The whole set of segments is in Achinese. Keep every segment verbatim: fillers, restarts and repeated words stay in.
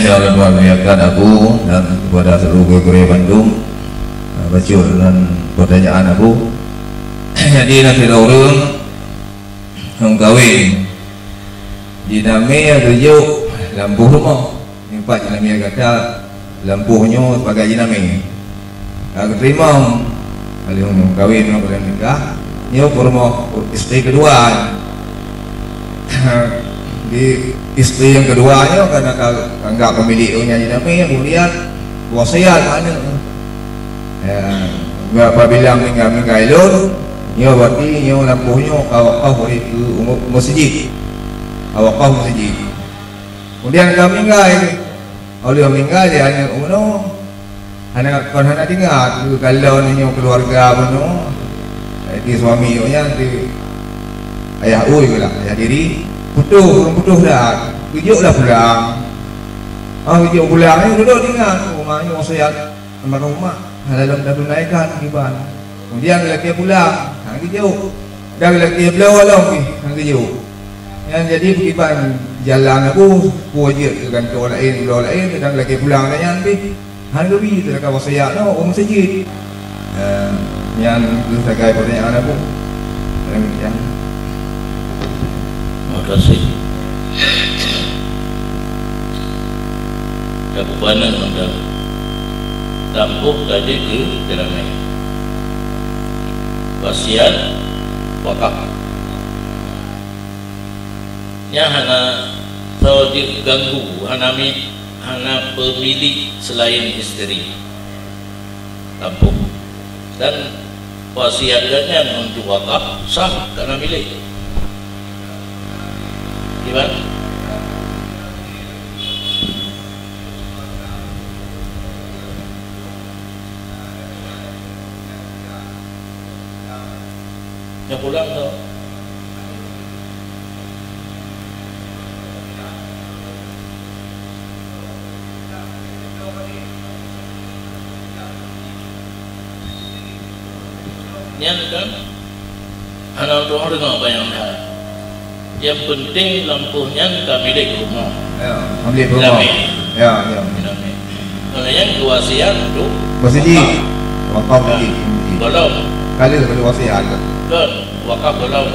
Yang luar biasa Abu dan kepada seluruh guru-guru bandum, eh, bacut dan pertanyaan Abu. Jadi, na sidroe ureueng hong kawin. Jinamé geujok lam boh rumoh. Nyoe pat jinamé gata lam boh nyoe sibagai jinamé. Ka geuteurimong, ka lheueh nyoe kawin, nyoe ka lheueh nikah, nyoe peurumoh istri keudua. Di istri nyang keudua nyoe ka na ka anggap peumilék ureueng nyan jinamé, kemudian wasiat bak aneuk. Ya, nyoe apabila meuninggai, meuninggai lôn, nyoe berarti nyoe lam boh nyoe ka wakaf keu meuseujid. Ka wakaf meuseujid. Kemudian ka meuninggai, óh lheueh meuninggai lé aneuk bunoe, hana, kon hana teuingat keu kalon nyoe keuluwarga bunoe, di suami nyoe nyan, di ayah ui lah, ayah diri, putôh, ureueng putôh that, geujok lah pulang. Ah, geujok pulang, nyoe dudoe teuingat, oh, ma nyoe wasiat almarhumah, hana lom tatunaikan kiban. Kemudian geulakée pulang, hana geujok. Dan geulakée bloe lom pih, hana geujok. Nyan jadi beukiban jalan Abu, peue jeuet keu kantô laén, uroe laén, dan lakée pulang nyan pih. Hana geubi teuka wasiat nyoe u meuseujid. Eh, nyan keuh sagai pertanyaan Abu. Demikian. Terima kasih. Ka bubana mantong. Tampôh ka jeuet keu teuramé. Wasiat wakaf. Nyan hana soe jeuet ganggu, hana mi-, hana peumilék seulaén istri. Tampôh. Dan wasiat geuh nyan untuk wakaf sah, ka na milék. Kiban? Nyoe pulang tu. Nyan kan hana ureueng deungoe bak nyang that. Nyang peunteng lampôh nyan ka milék rumoh. Ya, milék rumoh. Jinamé. Ya, ya. Jinamé. Karena nyan geuwasiat untuk meuseujid. Wakaf. Wakaf meuseujid. Gohlom. Ka lheueh, ka lheueh wasiat. Kon, wakaf gohlom.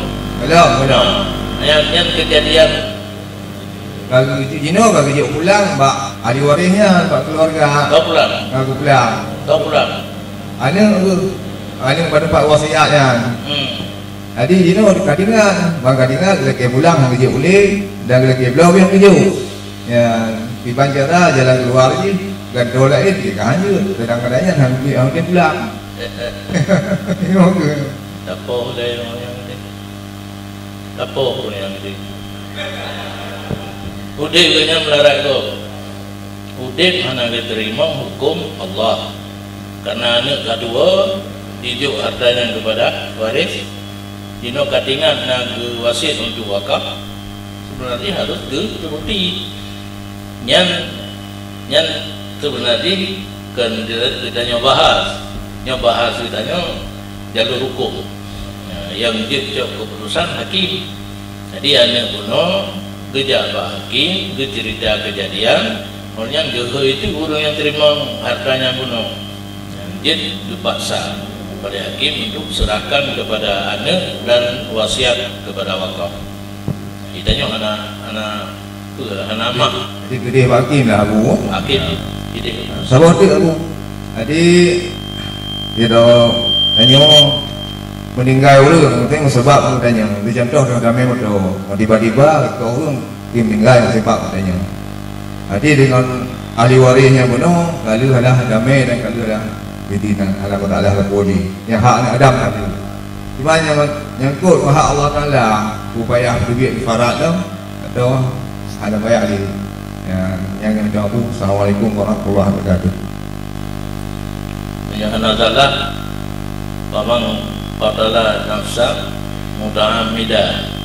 Gohlom, gohlom. Nah, nyan, nyan keujadian. Ka geujok jinoe, ka geujok pulang bak ahli waréh nyan, bak keuluwarga. Ka pulang. Ka geupulang. Ka pulang. Aneuk, aneuk bak teumpat wasiat nyan. Hmm. Jadi jinoe ka teuingat, ban ka teuingat, geulakée pulang hana geujok ulée, dan geulakée bloe pih hana geujok. Ya, kiban cara jalan keuluwa jih, gantoe laén jih ka hanjeuet, kadang-kadang nyan hana geujok, hana geujok pulang. Nyoe keuh. Tapoh lé nyang ni. Tapoh pun nyang ni. Udeb geuh nyan meularat gob. Udeb hana geuteurimong huköm Allah. Karena aneuk kadua jijok harta nyan keupada waréh, jinoe ka teuingat na geuwasiet untuk wakaf, seubeunajih harôh geuturuti. Nyan, nyan seubeunajih kon geutanyoe bahas. Nyoe bahas geutanyoe jalur huköm. Nah, nyang jeuet cok keuputusan hakim. Jadi, aneuk bunoe geujak bak hakim, geuceurita keujadian, awaknyan geuhôi teuk ureuëng nyang teurimong hareuta nyang bunoe. Nyang jeuet geupaksa oleh hakim untuk serahkan kepada aneuk dan wasiat kepada wakaf. Geutanyoe hana, hana, peue, hana mah. Jadi, keudeh bak hakim lah, Abu. Hakim, keudeh. Saboh teuk, Abu. Jadi, tanyoe meuninggai ureuëng, mungken meusabab tanyoe. Contoh, damé moto, tiba-tiba, ureuëng meuninggai meusabab tanyoe. Jadi, deungon ahli waréh nyang bunoe, ka lheueh lah damé dan ka lheueh lah jadi nan Allah Taala lapor di. Nyang hak aneuk Adam tadi. Cuma nyang, nyang kot hak Allah Taala, peue payah teubiet kafarat lom, atau hana payah lé. Ya, nyang, nyang, Assalamualaikum warahmatullahi wabarakatuh. Nyang hana salah, faman qatala nafsan muta'ammidan.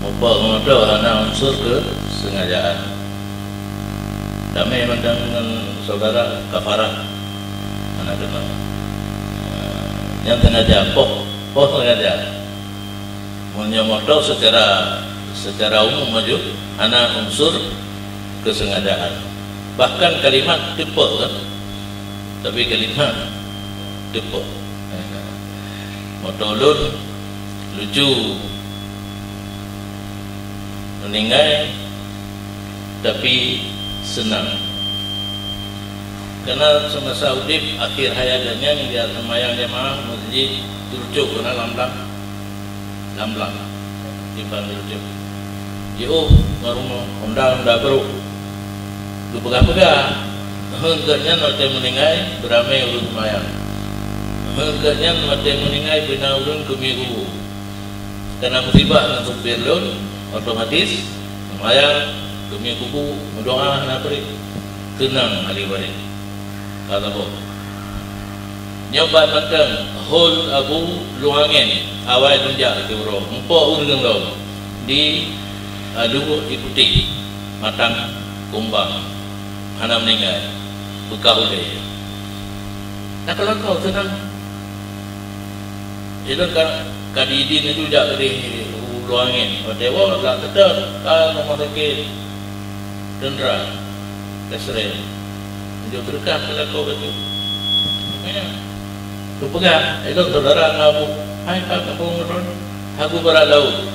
Mupoh moto hana unsur keusengajaan. Damé mantong ngon syedara kafarah hana keunong. Nyang sengaja, poh, poh sengaja. Meunyoe moto secara, secara umum maju, hana unsur kesengadaan. Bahkan kalimat teupeu kan, tapi kalimat teupeu. Moto lôn lucu, meuninggai tapi seunang. Karena semasa udeb, akhir hayat geuhnyan, dia seumayang jamaah masjid Turcok keunan lam blang. Lam blang. Di Bang Turcok. Jiôh ngon rumoh, honda-honda brôk. Geupeugah-peugah. Heueh geuhnyan watée meuninggai, beuramé ureuëng seumayang. Heueh geuhnyan watée meuninggai, beuna ureuëng keumiet kubu. Karena musibah ngon supir lôn, otomatis seumayang, keumiet kubu, meudoa hana peureulée. Seunang ahli waréh. Ka saboh. Nyoe ban mantong, hol Abu Luhangen, awai lôn jak keu uroe. Muphom ureuëng lom di, a, Luwueh di Putéh, Matang Kumbang. Hana meuninggai. Beukah ulée. Nah, kalau kau seunang. Ilôn ka, ka di idin itu jak keudeh u Luhangen. Watée woe, jak seutôt ka rumoh sakét. Teuntara, Kesren. Meunyoe teureukah keu lakoe bacut. Makanya, kupeugah, ilôn syedara ngon Abu, hai Pak Kampung Ron, Abu Barat Laut.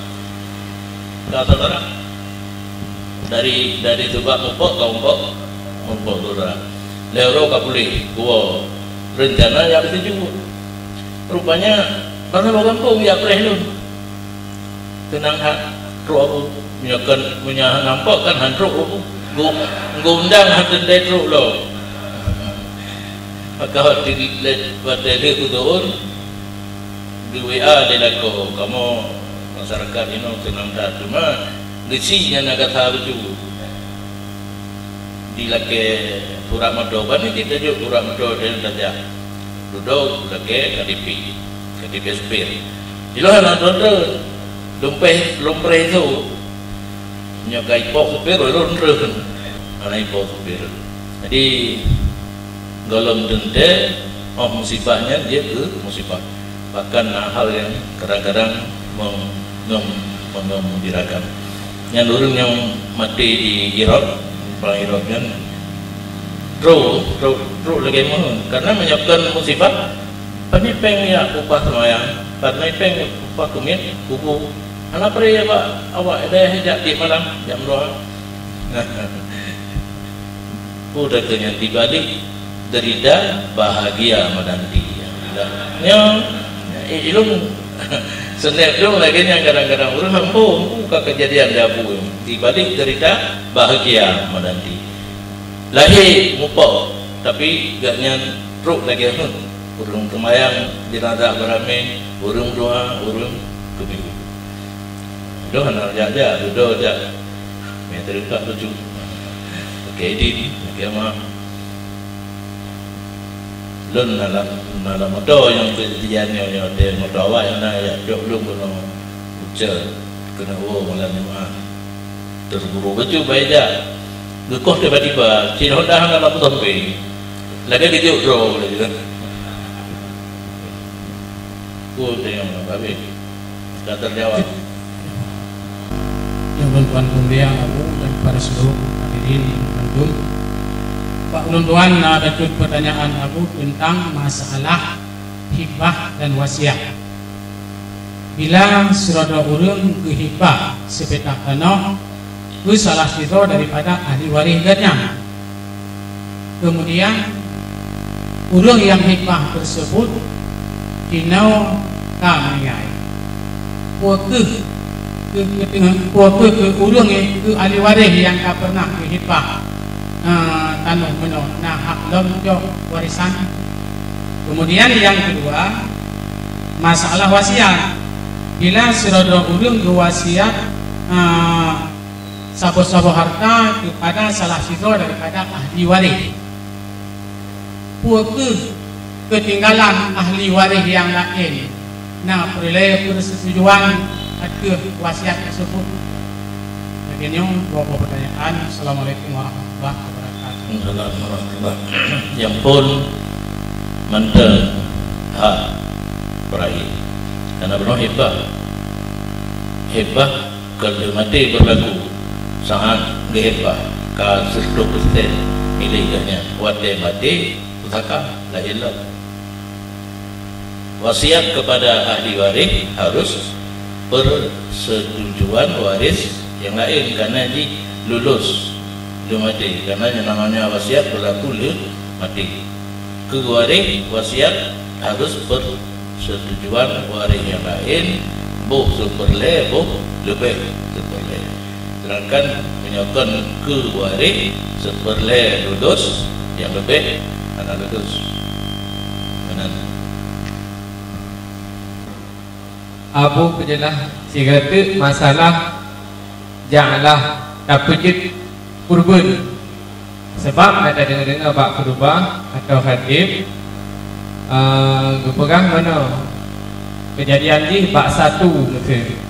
Ka syedara. Dari, dari Subak Mupok ka Mupok, Mupok syedara. Lhée uroe ka puléh, dua rencana jak laju. Rupanya, karena bak gampông jak preh lôn. Seunang that trok Abu. Meunyoe kon, meunyoe hana nampak kan han trok Abu. Geu-, geuundang han teuntée trok lom. Maka watée lé-, watée lheueh kuteuôn, di-W A lé lakoe, kamoe masyarakat inoe seunang that, cuma geusie nyan na gata bacut. Dilakée surat moto, ban nyan cit tajok surat moto dan tajak. Dudoe lakée K T P, K T P supir. Ilôn hana treun-treun, lôn preh, lôn preh su. Nyoe ka ipoh supir, lôn treun. Hana ipoh supir. Jadi, gohlom teuntée, oh, musibah nyan jeuet keu musibah. Bahkan na hal nyang kadang-kadang meng-, meng-, mengembirakan. Nyan ureuëng nyang maté di Irot, bang Irot nyan, trok, trok, trok lagée meuheueh. Karena meunyoe kon musibah, pane péng jak upah seumayang, pane péng upah keumiet kubu. Hana peureulée bak awak dayah jak tieb malam, jak meudoa. Peue teuka nyan, di balik derita bahagia menanti. Nyoe, ilôn seuneb lôn lagée nyan kadang-kadang ureuëng hambô, buka kejadian di Abu. Di balik derita bahagia menanti. Lahé mupok, tapi gobnyan trok lagée heueh. Ureuëng seumayang jenazah beuramé, ureuëng meudoa, ureuëng keubiet. Lôn hana jak-jak, dudoe jak. Meuteureukat lucu. Oke, idin, oke, ma. Lôn na lam, na lam moto nyang kejadian nyoe, nyoe, di moto awak nyang na jak jok lôn keunoe Ucel, keunoe woe malam Jumat. Terburu bacut bak ija. Geukoh tiba-tiba, cit honda hana lampu sampéng. Lagée geujok droe laju. Peue teunyong babeh? Ka teujawab. Nyang ulôn tuan mulia Abu dan para seluruh hadirin yang mengandung. Bak ulôn tuan na bacut pertanyaan Abu tentang masalah hibah dan wasiat. Bila sidroe ureuëng geuhibah sipeutah tanoh keu salah sidroe daripada ahli waréh geuhnyan. Kemudian, ureuëng nyang hibah teuseubut jinoe ka meuninggai. Peue kheueh keu, keu, keu, peue kheueh keu ureuëng, keu ahli waréh nyang ka peureunah geuhibah, eh, tanoh meunoe na hak lom jok warisan? Kemudian nyang keudua, masalah wasiat. Bila sidroe ureuëng geuwasiat, eh, saboh-saboh harta keupada salah sidroe daripada ahli waréh, peue kheueh keutinggalan ahli waréh nyang laén na peureulée peusetujuan ateueh wasiat teuseubut? Lagée nyoe dua boh pertanyaan. Assalamualaikum warahmatullahi wabarakatuh. Waalaikumsalam warahmatullahi. Nyang phon mantong hak peurayeuk. Karena bunoe hibah. Hibah Kon lheueh maté beurlaku, saát geuhibah. ka seratus persen milék geuh nyan. Watée maté, pusaka laén lom. Wasiat kepada ahli waris harus persetujuan waris nyang laén, karena jih lulus lheueh maté, karena nyang namanya wasiat berlaku lheueh maté. Keu waréh, wasiat harôh persetujuan waréh nyang laén, boh seupeurlée, boh leubeh seupeurlée. Seudangkan meunyoe kon keu waréh, seupeurlée lulus, nyang leubeh hana lulus. Meunan. Abu peujeulaih sigoe teuk masalah ja'alah tapeujeuet kurban. Sabab na tadeungoe-deungoe bak khutubah atau khatib, eh, geupeugah meunoe, keujadian jih bak satu meuseue.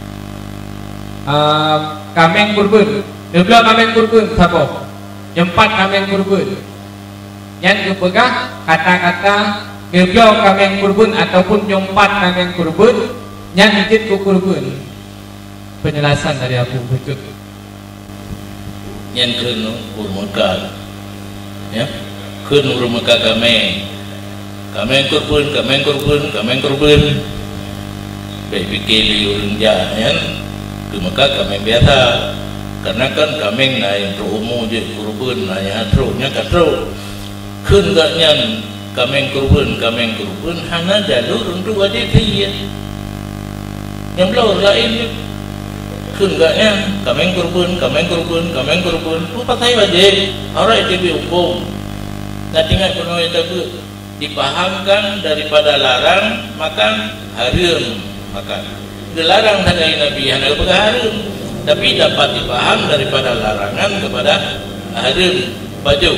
Eh, kaméng kurban, neubloe kaméng kurban saboh, nyoe pat kaméng kurban. Nyan geupeugah kata-kata neubloe kaméng kurban ataupun nyoe pat kaméng kurban, nyan jeuet keu kurban. Penjelasan dari Abu Bujut. Nyan kheun ureuëng meukat, ya, kheun ureuëng meukat kaméng. Kaméng kurban, kaméng kurban, kaméng kurban. Bék pike lé ureuëng jak nyan keu meukat kaméng biasa. Karena kan kaméng na nyang trok umu jeuet kurban, na nyang trok, nyan ka trok. Kheun gobnyan kaméng kurban, kaméng kurban, hana jalur untuk wajéb sie. Nyang bloe laén jih. Kheun gobnyan kaméng kurban, kaméng kurban, kaméng kurban, peue pasai wajéb, aurat iteubiet hukôm. Na teuingat bunoe nyang tabeuet, dipahamkan daripada larang makan, hareuem makan. Geularang sagai Nabi hana geupeugah hareuem, tapi dapat dipaham daripada larangan kepada hareuem. Pajoh?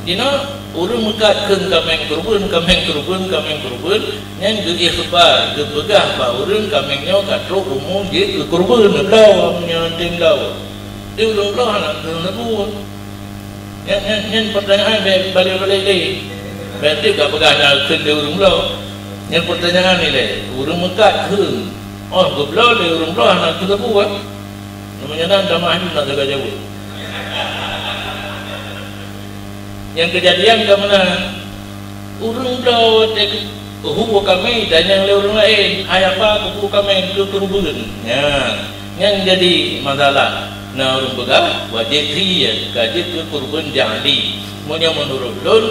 Dinoe ureuëng meukat kheun kaméng kurban, kaméng kurban, kaméng kurban, nyan geu-ikhbar, geupeugah bak ureuëng kaméng nyoe ka trok umu jeuet keu kurban, bloe, meunyoe tem bloe. Di ureuëng bloe hana kheun saboh. Nyan, nyan, nyan pertanyaan bèk balek-balek lé. Bèk teuk ka peugah na kheun lé ureuëng bloe. Nyan pertanyaan ilée, ureuëng meukat kheun. Oh, geubloe lé ureuëng bloe hana kheun saboh, eh? Meunyoe na tamah nyoe na teuka jaweueb. Nyang keujadian ka meunan, ureuëng bloe watée hu kaméng tanyong lé ureuëng laén, "Hai apa keupeue kaméng keu kurban?" Nyan, nyan jadi masalah. Na ureuëng peugah wajéb sie ka jeuet keu kurban ja'li. Meunyoe meunurot lôn,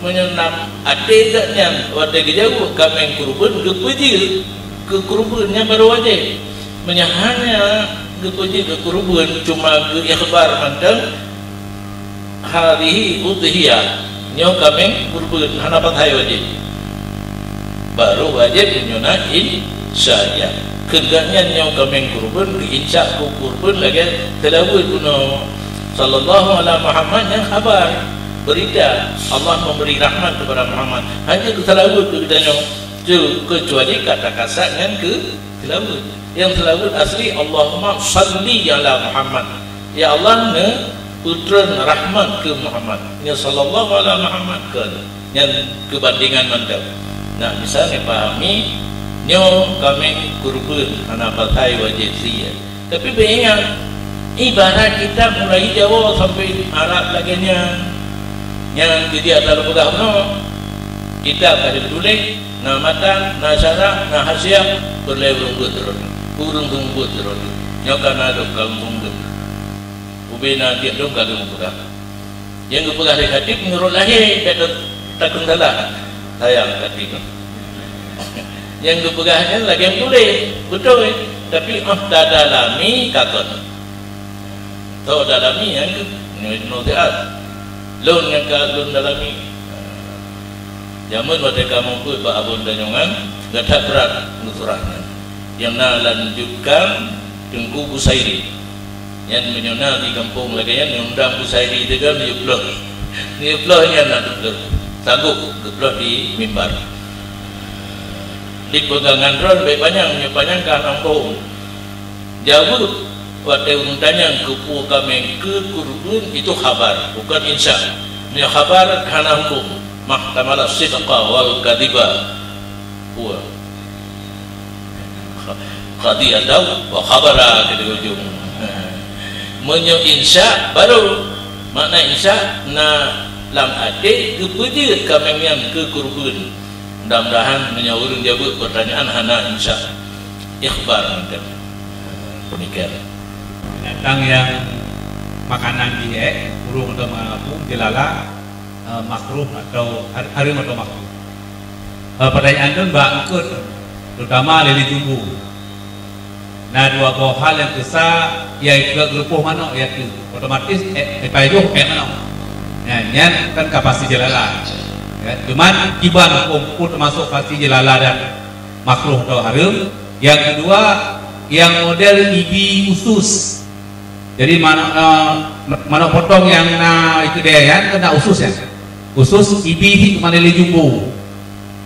meunyoe nam até gobnyan watée geujaweueb kaméng kurban geupeujeuet keu kurban, nyan barô wajéb. Meunyoe hana geupeujeuet keu kurban, cuma geu-ikhbar mantong, "Hadhihi udhiyah," nyoe kaméng kurban, hana pasai wajéb. Barô wajéb meunyoe na insya. Kheun gobnyan nyoe kaméng kurban, geu-insya keu kurban lagée seulaweuet bunoe, "Sallallahu ala Muhammad," nyan khabar, berita, Allah memberi rahmat kepada Muhammad. Hana geuseulaweuet keu geutanyoe, keucuali kata kasar nyan keu seulaweuet. Nyang seulaweuet asli, "Allahumma shalli ala Muhammad." Ya Allah, neupeutreun rahmat keu Muhammad. Nyoe sallallahu ala Muhammad kheun. Nyan keubandengan mantong. Nah, bisa neupahami, nyoe kaméng kurban hana pasai wajéb sie. Tapi beuingat, ibarat kitab mulai Jawa sampai Arab lagée nyan. Nyan jadi atra peugah bunoe. Kitab ka dituléh, na matan, na syarah, na hasyiah, peureulée ureuëng beuet droe. Ureuëng beuet droe. Nyoe ka na dong ka ureuëng beuet. Ubé na tiep dong ka ureuëng peugah. Nyang geupeugah lé khatib meunurot lahé, bèk ta-, takheun salah. Sayang khatib. Nyang geupeugah nyan lagée meutuléh, beutôi, tapi óh tadalami ka kon. Tadalami nyan keuh nyoe Ibnu Si'ad. Lôn nyang ka lôn dalami. Jameun watée kamoe beuet bak Abon Tanjongan, gata brat nusrah nyan. Nyang na lanjutkan Teungku Busairi. Nyan meunyoe na di gampông lagée nyan, nyang undang Busairi teuga, neuploh. Neuploh nyan na neuploh. Sanggob geuploh di mimbar. Di pegangan droe leubeh panyang, meunyoe panyang ka hana muphom. Jaweueb watée ureuëng tanyong keupeue kaméng keu kureubeuen, itu khabar, bukon insya. Meunyoe khabar hana huköm, mahtamalas sidqa wal kadhiba. Peue? Qadhi atau wa khabara keu di ujong. Meunyoe insya, baru Makna insya na lam até geupeujeuet kaméng nyan keu keureubeuen. Mudah-mudahan meunyoe ureuëng jaweueb peurtanyaan hana insya, ikhbar mantong. Demikian. Binatang nyang makanan jih ék, burung atau makanan apui, jeulala, eh, makruh atau har-, hareuem atau makruh. Eh, pertanyaan tu bak eungkôt, terutama lé-lé jumbo. Na dua boh hal nyang teusa, yaitu geureupôh manok, yaitu otomatis, eh, eh, pajoh, eh, manok. Nah, nyan kan ka pasti jeulala. Ya, cuman kiban huköm pun teumasuk pasti jeulala dan makruh atau hareuem. Yang kedua, yang model ibi usus. Jadi manok, eh, manok potong nyang na itu deh, ya, kan na usus, ya. Usus ibi cit keumanö lé jumbo.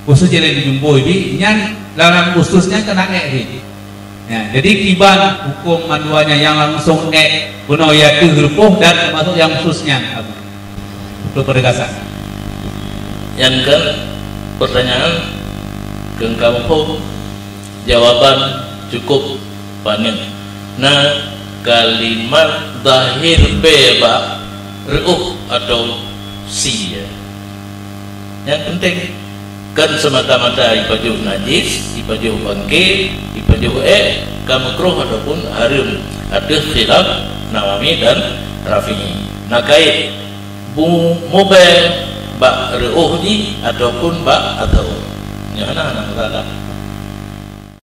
Usus jih lé jumbo ibi, nyan dalam usus nyan keunan ék cit. Ya, jadi kiban huköm mandua nyan nyang langsung ék bunoe, yaitu geureupôh dan teumasuk nyang usus nyan, Abu. Untuk penegasan. Nyan kan pertanyaan keu kamoe, jawaban cukup paneuk. Na kalimat zahir bée bak reuôh atau sie. Nyang penting, kan semata-mata ipajoh najis, ipajoh bangke, ipajoh ék, ka makruh ataupun hareuem, ateueh khilaf Nawawi dan Rafi'i. Na kait bu-, mubée bak reuôh jih ataupun bak atau. Nyan hana, hana masalah.